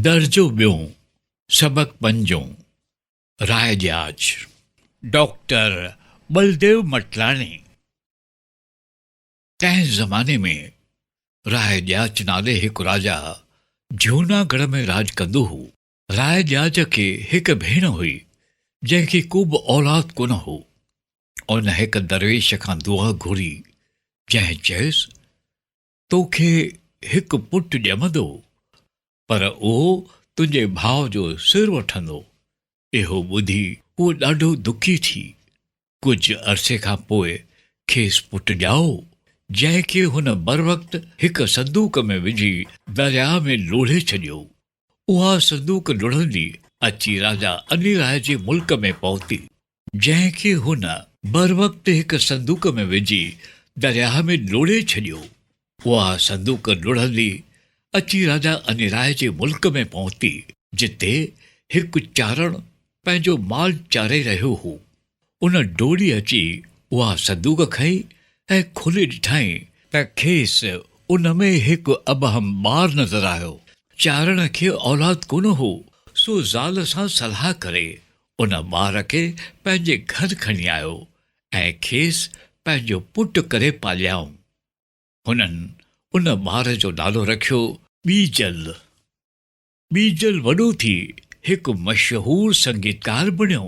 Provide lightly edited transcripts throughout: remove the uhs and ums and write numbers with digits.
درجو ٻيون، سبق پنجون، راء ڏياچ، ڊاڪٽر ٻلديو مٽلاڻي. ڪنهن زماني ۾ راء ڏياچ نالي هڪ راجا جهوناڳڙهه ۾ راڄ ڪندو هو. راء ڏياچ کي هڪ ڀيڻ هئي، جنهن کي ڪوبه اولاد ڪونه هو. ان هڪ درويش کان دعا گهري، جنهن چيس، توکي هڪ پٽ ڄمندو، پر اهو تنهنجي ڀاء جو سر وٺندو. اهو ٻڌي هوء ڏاڍو دکي ٿي. ڪجهه عرصي کان پوء کيس پٽ ڄائو، جنهن کي هن بروقت هڪ صندوق ۾ وجهي درياهه ۾ لوڙهي ڇڏيو. اها صندوق لڙهندي اچي راجا انيراء جي ملڪ ۾ پهتي. جنهن کي هن بروقت هڪ صندوق ۾ وجهي درياهه ۾ لوڙهي ڇڏيو. اها صندوق لڙهندي اچي راجا انيراء جي ملڪ ۾ پهتي، جتي هڪ چارڻ پنهنجو مال چاري رهيو هو. ان ڊوڙي اچي اها صندوق کنئي ۽ کولي ڏٺائين ته کيس ان ۾ هڪ ابهم ٻار نظر آيو. چارڻ کي اولاد ڪونه هو، سو زال سان صلاح ڪري ان ٻار کي پنهنجي گهر کڻي آيو ۽ کيس پنهنجو پٽ ڪري پاليائون. هنن ان ٻار جو نالو رکيو ٻيجل. ٻيجل وڏو ٿي هڪ مشهور سنگيتڪار بڻيو.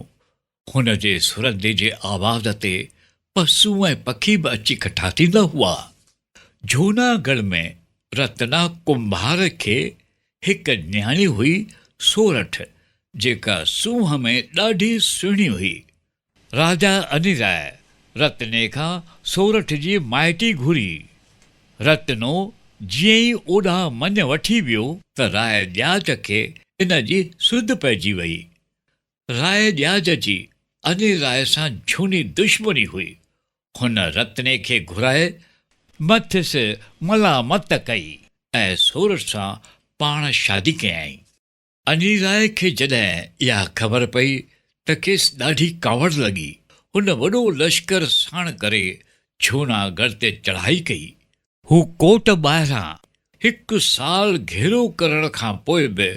هن جي سرندي جي آواز تي پسو ۽ پکي به اچي ڪٺا ٿيندا هئا. جهوناڳڙهه ۾ رتنا ڪنڀار کي هڪ نياڻي هئي سورٺ، جيڪا سونهن ۾ ڏاڍي سهڻي هئي. راجا انيراء رتني کان سورٺ جي مائٽي گهري. رتنو جيئن ئي اوڏانهن مڃ وٺي ويو ته راء ڏياچ کي ان جي سڌ پئجي وئي. راء ڏياچ جي انيراء سان جهوني دشمني هئي. هن رتني کي گهرائي مٿس ملامت ڪئي ۽ سورٺ سان پاڻ شادي ڪيائين. انيراء کي جڏهن اها خبر پئي ته کيس ڏاڍي ڪاوڙ لڳي. هن وڏو لشڪر ساڻ ڪري جهوناڳڙهه تي چڙهائي ڪئي. هو ڪوٽ ٻاهران هڪ سال گهيرو ڪرڻ کان پوء به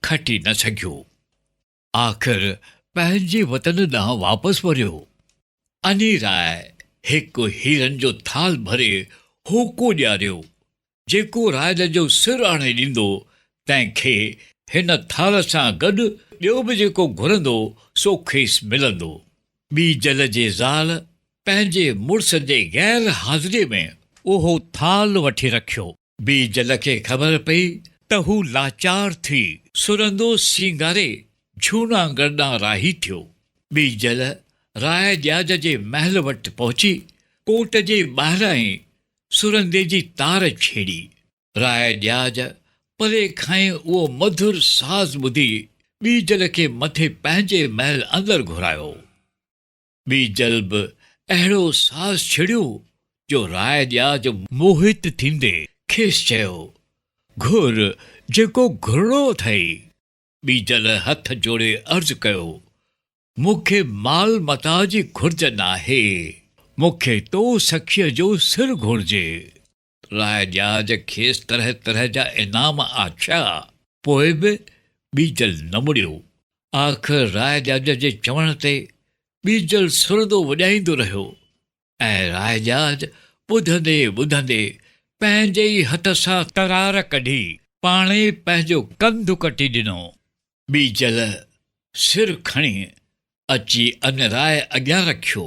کٽي نه سگهيو. آخر پنهنجي وطن ڏانهن واپس وريو. انيراء هڪ هيرن جو ٿالهه ڀري هوڪو ڏياريو، جيڪو راڄ جو سر آڻي ڏيندو، تنهن کي هن ٿالهه سان گڏ ٻيو به جيڪو گهرندو، سو کيس ملندو. ٻيجل جي زال پنهنجي مڙس جي غير حاضريء ۾ اهو ٿالهه وٺي رکيو. ٻيجل کي خبر پئي ته هو لاچار ٿي سرندو سينگاري جهوناڳڙهه ڏانهن راهي ٿيو. ٻيجل راء ڏياج جي محل وٽ پهچي ڪوٽ جي ٻاهران ئي سرندي جي تار ڇيڙي. راء ڏياج پري کان ئي اهو مڌر ساز ٻڌي ٻيجل کي مٿي پنهنجي محل اندر گهرايو. ٻيجل به اهڙو ساز ڇيڙيو جو راء ڏياج موهت ٿيندي کيس چيو، گهر جيڪو گهرڻو اٿئي. ٻيجل هٿ جوڙي عرض ڪيو، مون کي مال متاع جي گهرج ناهي، مون کي تو سخيء جو سر گهرجي. راء ڏياج کيس طرح طرح جا انعام آڇيا، پوء به ٻيجل نه مڙيو. آخر راء ڏياج جي چوڻ تي ٻيجل سرندو وڄائيندو رهيو ۽ راء ڏياج ٻڌندي ٻڌندي پنهنجي ئي هٿ سان ترار ڪڍي پاڻ ئي پنهنجو ڪنڌ ڪٽي ڏنو. ٻيجل سر کڻي اچي انراء اڳيان رکيو.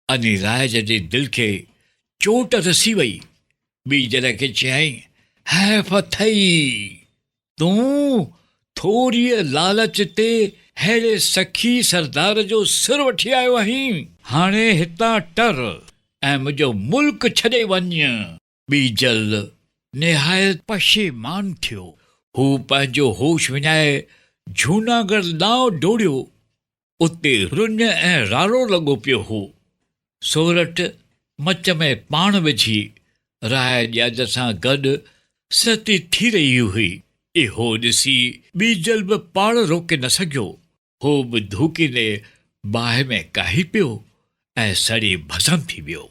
انيراء جي دل کي چوٽ رسي وئي. ٻيجل کي چيائين، حيف اٿئي، تون ٿوريء لالچ تي ههڙي سخي سردار جو سر وٺي آيو آهين. هاڻي هتان ٽر ۽ منهنجو ملڪ ڇڏي وڃ. ٻيجل نهايت پشيمان ٿيو. هو پنهنجو هوش وڃائي جهوناڳڙهه ڏانهن ڊوڙيو. اتي رڃ ۽ راڙو لڳو پيو هو. سورٺ مچ ۾ پاڻ وجهي راء ڏياج سان گڏ ستي ٿي رهي هئي. اهو ڏسي ٻيجل به پاڻ روڪي نه سگهيو. هو به ڌوڪيندي باهه ۾ ڪاهي پيو ۽ سڙي ڀسم ٿي ويو.